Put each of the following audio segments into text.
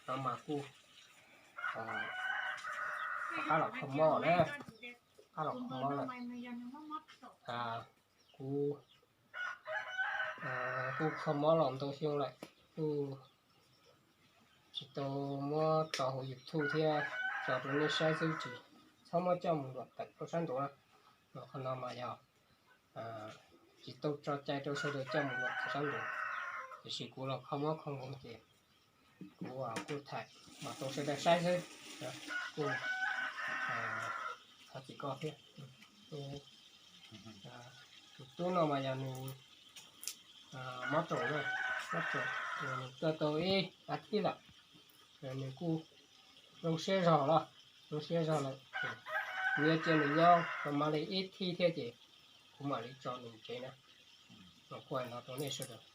No mas kuj rov qab los kho mob na, rov qab los kho mob lawm. Kuv kuj kho mob los ntau xyoo lawm, kuj tsis tau muab tso hauv YouTube thiab, tso rau nej saib xwb, tsis txhob muab coj mus luam tawm rau sab nraud na. Qhov no mas yog tsis tau tso cai rau sawv daws coj mus luam tawm sab nraud, tiam sis kuv los kho mob kho nkoos ces kuv kuj tham mas rau sawv daws saib xwb. Kuj thov txim koj thiab. Tus tub no mas yog nws mob raum na, mob raum, nws tuaj tau ib as thiv lawm, nws kuj zoo siab zog los, zoo siab zog lawm. Kuv yuav cia nws nyob rau mam li ib thiv thiab ces kuv mam li tso nws tsev na. Kuv hais no rau nej sawv daws,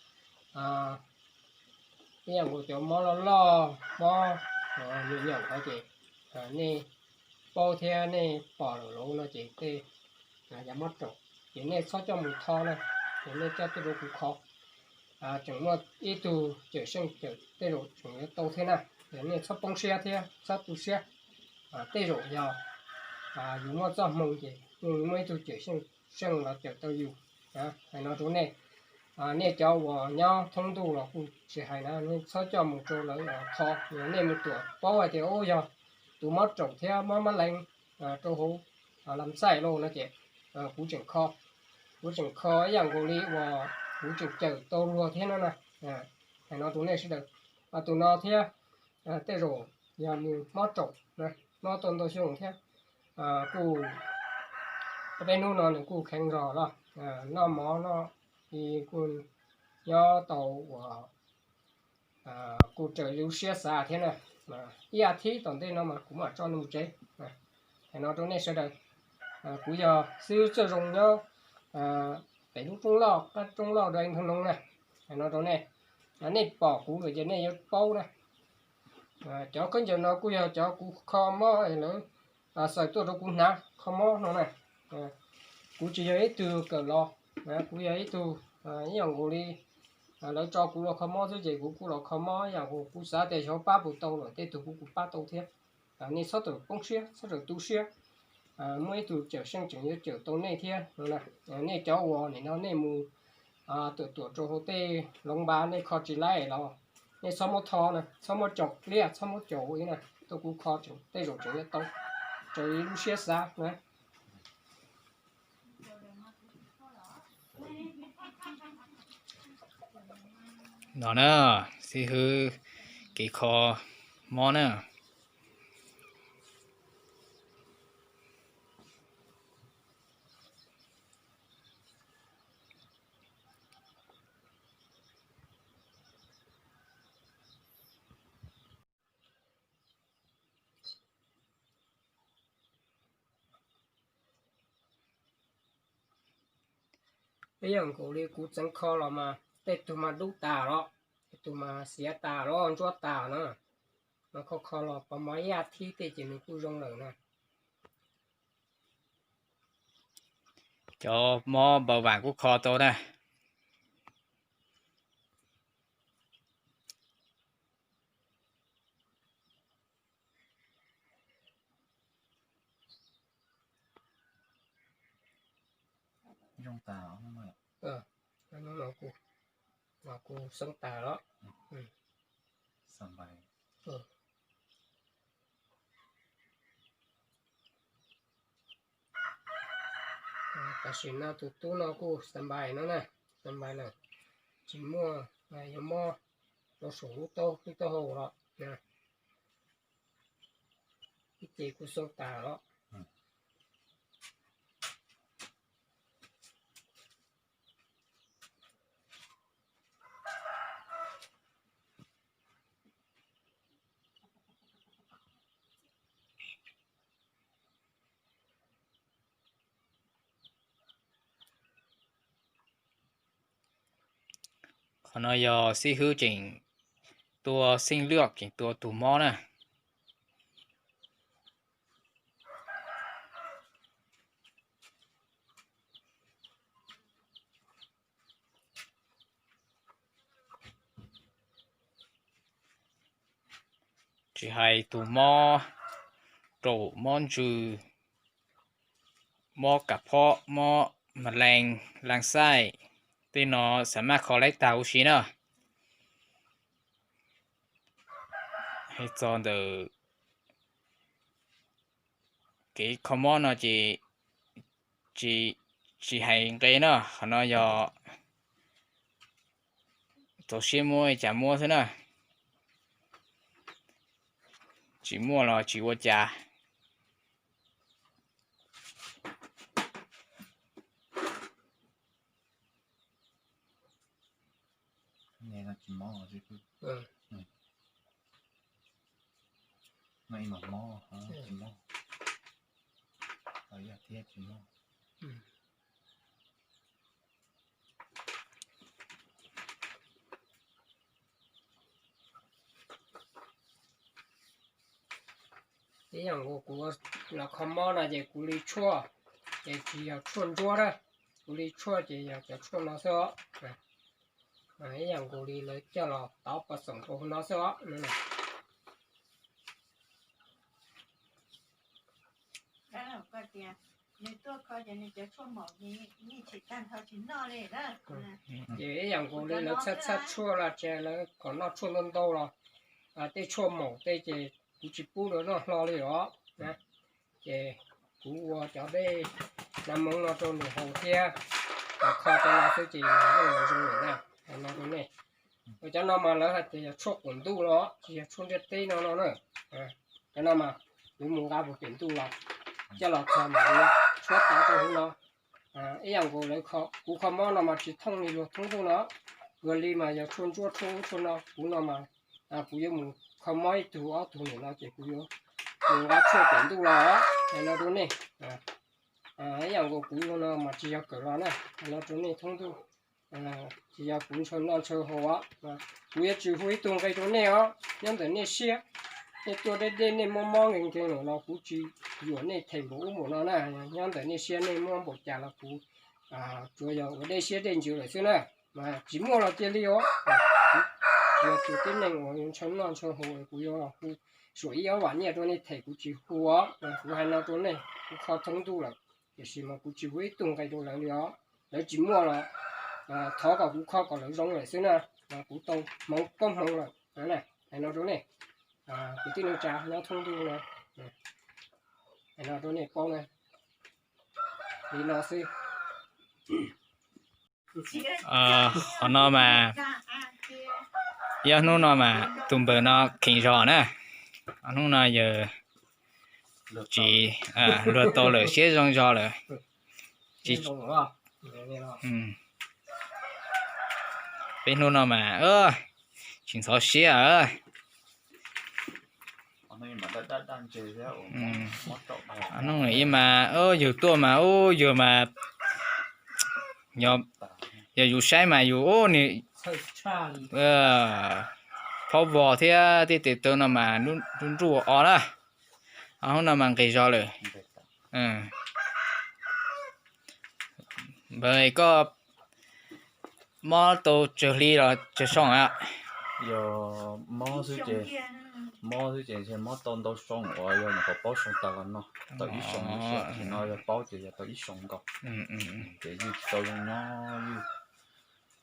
ib yam nkaus cov mob loj loj, mob nyaum nyaum no ces nej paub thiab nej pom lawm lauj no ces tej yog mob raum, ces nej txhob coj mus tho na, ces nej coj tuaj rau kuv kho. Tseem muaj ib tug cawm seej cawm tej zaum tseem yuav tau thiab na, ces nej txhob poob siab thiab txhob tu siab. Tej zaum yog yus muaj txoj hmoo ces yeej muaj ib tug cawm seej los cawm tau yus. Hais no rau nej, nej cov uas nyob thoob ntuj los kuj tsis hais na, nej txhob coj mus rau lawv tho, yog nej mus tuam paub hais tias ub yog tus mob raum thiab mob mab lees rau hauv lam xaij lauj no ces kuv tseem kho, kuv tseem kho ib yam nkaus li uas kuv tseem cawm tau luag thiab no na. Hais no rau nej sawv daws, tus no thiab tej zaum yog nws mob raum, mob tau ntau xyoo thiab, kuj peb hnub no nws kuj kheev zog los, noj mov noj, kuj nyob tau uas kuj raws li lub siab xav thiab na. Ib as thiv tom ntej no mas kuv mam tso nws mus tsev. Hais no rau nej sawv daws, kuv yog xib hwb Txawj Zoo nyob pem lub roob loj qab roob loj Dej Thoo Noov na. Hais no rau nej, nej pom kuv lawm ces nej yuav paub na. Cov khaub ncaws no kuj yog cov kuv kho mob lawv xaws tuaj rau kuv hnav kho mob no na. Kuv tsis yog ib tug kawm los, kuv yog ib tug ib yam nkaus li lawv tso kuv los kho mob xwb ces kuv kuj los kho mob ib yam nkaus, kuv xav tias xyov pab puas tau lawm tej tug kuv kuj pab tau thiab. Nej txhob txawm poob siab, txhob txawm tu siab, muaj ib tug cawm seej tseem yuav cawm tau nej thiab. Nej cov uas nim no nej mus tuam tuam rau hauv tej loov npav nej kho tsis laib los nej txhob muab tho na, txhob muab caum liaj, txhob muab caum ua ib na, tuaj kuv kho tej zaum tseem yuav tau raws li lub siab xav na. No na, xib hwb kev kho mob na. Ib yam nkaus li kuv txeev kho los mas tej tug mas dub tas los, tej tug mas xiav tas los, ntsuab tas na. Mas kho kho los pov mov ib as thiv tej ces nws kuj zoo lawm na. Cov mob npau vam kuj kho tau na. Kuj xeeb tas los. Tam sim no tus tub no kuj xas npais no na, xas npais lawm, tsis muaj, yuav mob rau saum lub taub hau los na. Ib ce kuj xeeb tas los. Qhov no yog xib hwb tseem tua xeeb lwj, tseem tua tus mob na. Tsis hais tus mob raum, mob ntsws, mob kam phob, mob ma lees, lam xaij, tej no xa maj kho laib tag huv si na. Hais txog ntawm kev kho mob no ces tsis, tsis hais nqe na, qhov no yog txaus siab muab li cas muab xwb na. Tsis muaj los tsis ua cas. Ib yam nkaus kuv los kho mob no ces kuv li tshuaj, ces tsis yog tshuaj ntsuab na, kuv li tshuaj ces yog cov tshuaj no xwb os. Ib yam nkaus li lawv coj los tov pov xoom rau hauv no xwb os. Ces ib yam nkaus li lawv txhaj txhaj tshuaj los ces lawv kom noj tshuaj ntau ntau los tej tshuaj maum tej ces kuv tsis pub lawv noj hlo li os. Ces kuv ua cov dej nas moov no rau nws haus thiab, kho cov no xwb ces nws yeej zoo lawm na. Hais no rau nej, cov no mas lawv hais tias yog tshuaj quas ntuj los tsis yog tshuaj ntiaj teb no no na. Cov no mas kuv mus nqa puag pem ntuj los coj los kho mas tshuab tov rau hauv no. Ib yam nkaus lawv, kuv kho mob no mas tsis thooj li luag thoob ntuj no. Luag li mas yog tshuaj ntsuab tshuaj ub tshuaj no, kuv no mas kuv yuav mus kho mob ib tug ob tug niam no ces kuv yuav mus nqa tshuaj pem ntuj los. Hais no rau nej, ib yam nkaus kuv no mas tsis yog kawm los na, hais no rau nej thoob ntuj. Tsis yog kuv ntshaw noj ntshaw haus os. Kuv yuav tsis hu ib tug nqe rau nej os, nyob ntawm nej siab. Nej tuaj deb deb nej mob mob nkees nkees lawm los kuv tsis yuam nej them npaum ub npaum no na. Nyob ntawm nej siab, nej muab npaum cas los kuv tsuas yog ua dej siab dej ntsws lawm xwb na. Mas tsis muaj los cia li os. Kuv tsis yog tus tib neeg uas yuav ntshaw noj ntshaw haus, kuv yuav hu suam ib ob vam nyiaj rau nej them kuv tsis hu os. Kuv hais no rau nej, kuv kho thoob ntuj lawm, tiam sis mas kuv tsis hu ib tug nqe rau lawv li os. Lawv tsis muaj los thov kom kuv kho kom lawv zoo lawm xwb na. Kuv tau hmoov koob hmoov lawm. Hais no rau nej, kwv tij neej tsa nyob thoob ntuj no, hais no rau nej paub na, li no xwb. Qhov no mas, yog hnub no mas tus npawg no kheev zog na. Hnub no yawg tsis, luag tau lawm, siab zoo zog lawm. Peb hnub no mas tsis ntxhov siab. Hnub ib mas yawg tuaj mas ub, yawg mas, yog yus saib mas yus ub, nws phaub vog thiab tej tes taw no mas nruj nruj o na. Hnub no mas nqis zog lawm. Npawg, koj mob tau tsawg hli los tsawg xyoo a? Yog mob xwb ces, mob xwb ces ntshe mob tau ntau xyoo uas yog nyuam qhuav paub xyoo tas los no, tau ib xyoo ib xyoo, thaum no yog paub ces yog tau ib xyoo nkaus. Ces yeej tsis tau zoo nyob,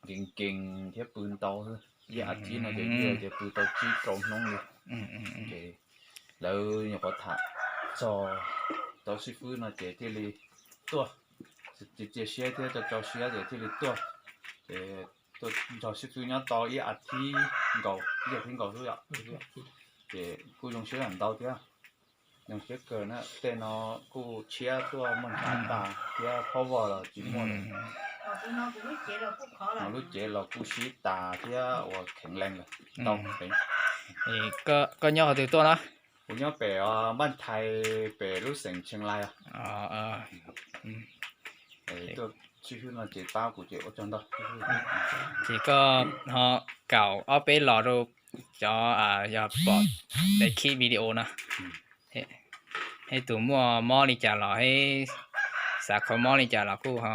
yeej nkees nkees thiab pw ntau xwb. Ib as thiv no ces yeej tias pw tau tsib rau hnub li. Ces lawv nyuam qhuav tham txog tau xib fwb no ces thiaj li tuaj, cia siab thiab tso tso siab ces thiaj li tuaj. Ces tuaj nrog xib fwb nyob tau ib as thiv nkaus, ib as thiv nkaus xwb yom. Ces kuj zoo siab ntau thiab, zoo siab kawg na. Tej no kuj tshiab tuaj muaj ntshav tas thiab phaub vog los tsis muaj lawm. Lub cev los kuj sib tas thiab ua kheev lees lawm, tau kheev. Koj nyob qhov twg tuaj na? Kuv nyob pem Npaj Thais, pem lub xeev Tsheej Lais. Tuaj xib fwb no ces pab kuv ces ua tsaug ntau. Ces koj ho kaum ob peb los rau cov yog pom daim khib video no, thiab tus muaj mob li cas los, thiab xav kho mob li cas los kuj ho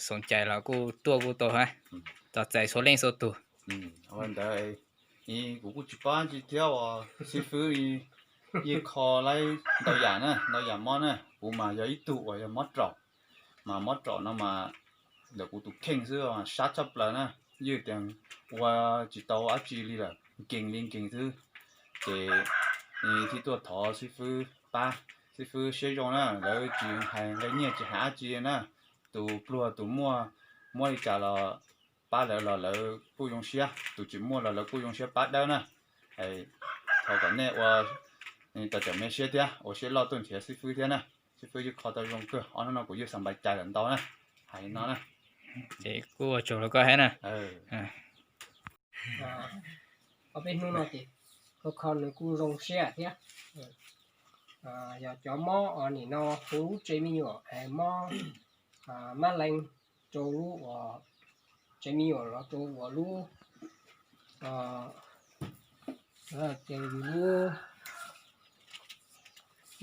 xoom cai los kuj tuaj kuj tau, txog txais txhua leej txhua tus. Ua ntawd Kuv kuj tsis paub dab tsi thiab uas xib fwb yeej kho laib ntau yam na, ntau yam mob na. Kuv mas yog ib tug uas yog mob raum, mas mob raum no mas ntawm kuv tus kheej xwb sab tshaj plaws na, yeej tias ua tsis tau dab tsi li lawm, nkees li nkees xwb. Ces thiaj tuaj thov xib fwb pab, xib fwb siab zoo na, lawv tsis hais nqe nyiaj tsis hais dab tsi na. Tus pluag tus muaj, muab li cas los pab lawv los lawv kuj zoo siab, tus tsis muaj los lawv kuj zoo siab pab dawb na. Thov kom nej ua tau cov me siab thiab ua siab loj tuaj nrhiav xib fwb thiab na. Xib fwb yeej kho tau zoo kawg, ob hnub no kuv yeej xav npais cai lawm ntau na. Hais li no na. Ces kuj ua tsaug rau koj thiab na. Ob peb hnub no ces kho kho nws kuj zoo siab thiab. Yog cov mob nim no huv lub tsev me nyuam, mob mab lees rau lub uas tsev me nyuam los rau uas lub, ces yus lub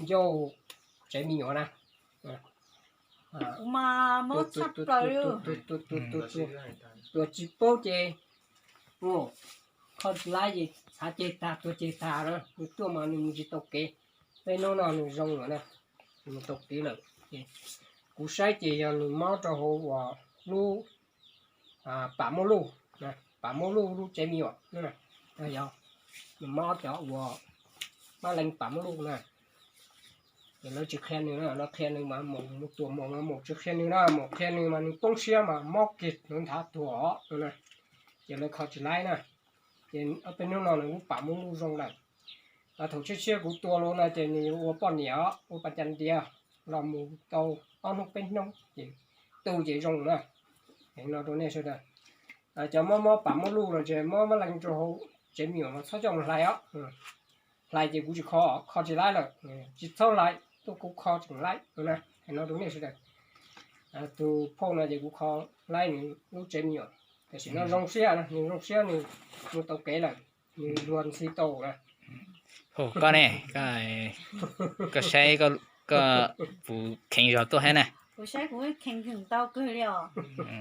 ncauj tsev me nyuam na. Tuag tsis paub ces kho tsis laib ces txhav ceg tag tuag ceg tag na, nws tuaj mas nws mus tsis tau kev. Peb hnub no nws zoo lawm na, nws mus tau kev lawm. Kuv saib ces yog nws mob rau hauv uas lub pam muaj luj, pam muaj luj lub tsev me nyuam. Yog nws mob cov uas mab lees pam muaj luj na. Ces lawv tsis qhia nws na, lawv qhia nws mas mus tua mos mas mus tsis qhia nws na, mus qhia nws mas nws poob siab mas mob kiag nws nthav tuag os no na. Ces lawv kho tsis laib na. Ces ob peb hnub no nws lub pam muaj luj zoo lawm. Thaum tshiab tshiab kuv tua los no ces nws yuav ua poj niam os, ua pas cas ntiav los mus tau ob hnub peb hnub ces tu ces zoo na. Heev no rau nej sawv daws. Cov mob mob pam muaj luj no ces mob mab lees rau hauv tsev me nyuam mas txhob coj mus hlais os. Hlais ces kuv tsis kho, kho tsis laib lawm, tsis txhob hlais, tuaj kuv kho tseem laib na. Heev no rau nej sawv daws. Tus phauj no ces kuv kho laib nws lub tsev me nyuam, tam sim no zoo siab, nws zoo siab, nws mus tau kev lawm, nws luag ntxhi tau na. Koj ne, koj saib koj puas kheev zog tuaj thiab na? Kuv saib kuv kheev kawg ntau kawg li os.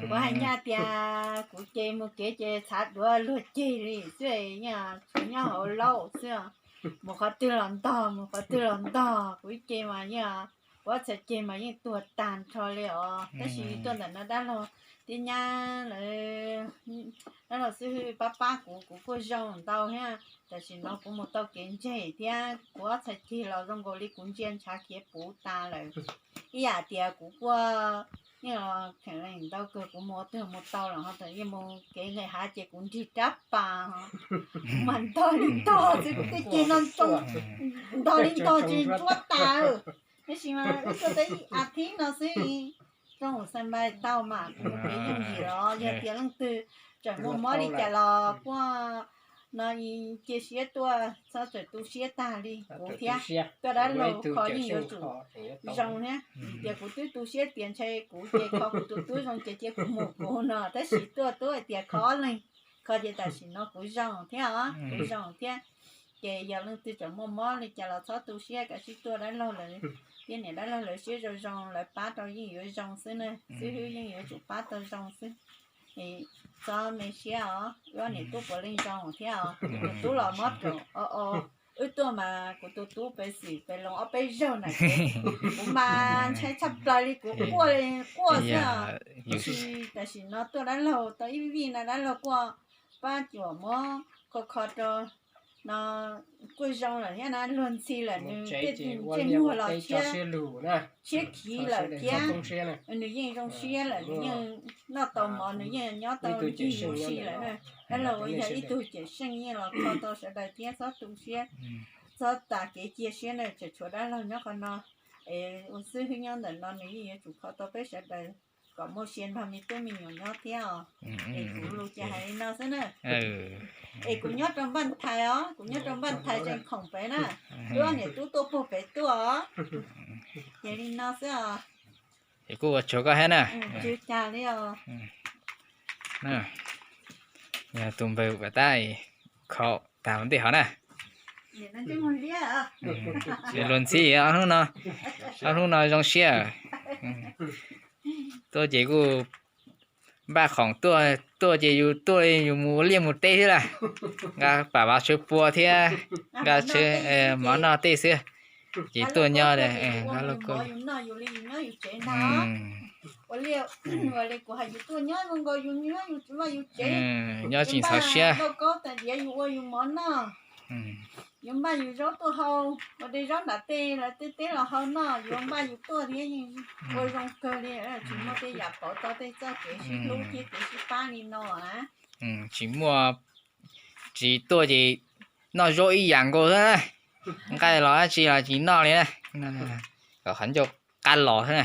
Kuv hais nyaj tias kuv ces mus kev ces txhav duav luag ceg li xwb, yeej tshuav nyob hauv laub xwb. Mus qhov twg los ntog, mus qhov twg los ntog, kuv ib ce mas yeej, kuv ob txhais ceg mas yeej tuag tag nrho li os. Tab sis tuaj ntawm no dab laug thiab nyab lawv, dab laug xib hwb pab pab kuv, kuv kuj zoo ntau thiab. Tam sim no kuv mus tau kev ntseg thiab kuv ob txhais ceg los zoo nkaus li kuv ntsia ntshav khiav puv tas lawm. Ib yam tias kuv kuj yeej kheev lees ntau kawg, kuv mus ua twg mus tau los ho txawm yeej mus kev nqis hav ces kuv nrig rab pas, kuv mas ntog li ntog xwb, kuv tej ceg no ntog li ntog ces ntsuab tas. Tab sis mas wb tuaj tau ib as thiv no xwb, zoo xas npais tau mas kuv mus kev yooj yim los yog tias leej twg tseem muaj mob li cas los kuj no cia siab tuaj, txhob txawm tu siab tag li kuv thiab. Tuaj dab laug kho yeej yuav tsum zoo thiab. Tias kuv twb tu siab tias ntshe kuv ces kho kuv tus tub zoo ces cia kuv mus kuv no, tab sis tuaj tub hais tias kho ob leeg, kho ces tam sim no kuv zoo thiab os, kuv zoo thiab. Ces yog leej twg tseem muaj mob li cas los txhob tu siab, kav tsij tuaj dab laug lawv thiab niam dab laug lawv siab zoo zoo, lawv pab rau yeej yuav zoo xwb na, xib hwb yeej yuav tsum pab tau zoo xwb. Txhob me siab os, wb ob niam tub puav leej zoo thiab os. Kuv tus tub los mob raum o o, wb tuaj mas kuv tus tub pes xim pes loo ob peb zaug na, kuv mas ntshai tshaj plaws li, kuv quaj li quaj xwb os. Tab sis tam sim no tuaj dab laug tau ib vij no dab laug kuj pab cuam mob kho kho rau no kuj zoo lawm thiab na, luag ntxhi lawm, nws tej ntsej muag los tshiab khiv lawm thiab. Nws yeej zoo siab lawm, nws yeej noj tau mov, nws yeej nyob tau ncig zoo siab lawm na. Dab laug uas yog ib tug cawm seej yeej los kho tau sawv daws thiab, txhob tu siab, txhob tas kev cia siab na, tseem tshuav dab laug nyob qhov no, es ua xib hwb nyob ntawm no nws yeej yuav tsum kho tau peb sawv daws kom muaj sia nrog me tub me nyuam nyob thiab os. Es kuv lus ces hais li no xwb na. Es kuv nyob rau Npaj Thais os, kuv nyob rau Npaj Thais tseem khoom pem na, wb ob niam tub tuaj puag pem tuaj os. Ces li no xwb os. Es kuj ua tsaug koj thiab na. Tsis ua cas li os. Yog tus npawg pas tab kho tag ua ntej hov na. Luag ntxhi ob hnub no, ob hnub no zoo siab. Tuaj ces kuj Npaj khoom tuaj, tuaj ces yus tuaj yus mus ua liaj mus teb xwb las. Nqa pam vav tsw pua thiab nqa mov noj tej xwb. Ces tuaj nyob nyob tsis ntxhov siab. Yuav npaj yus zaub tuaj hau, ua tej zaub nram tej lawv tej teb los hau noj, yuav npaj yus tuaj thiab ua zoo kawg li. Tsis muaj tej yam pauv tau tej txoj kev sib hlub thiab kev sib pab li no na. Tsis muaj, tsis tuaj ces noj zaub ib yam nkaus xwb na. Nqaij los dab tsi los tsis noj li na. Kom qhov ncauj qab los xwb na.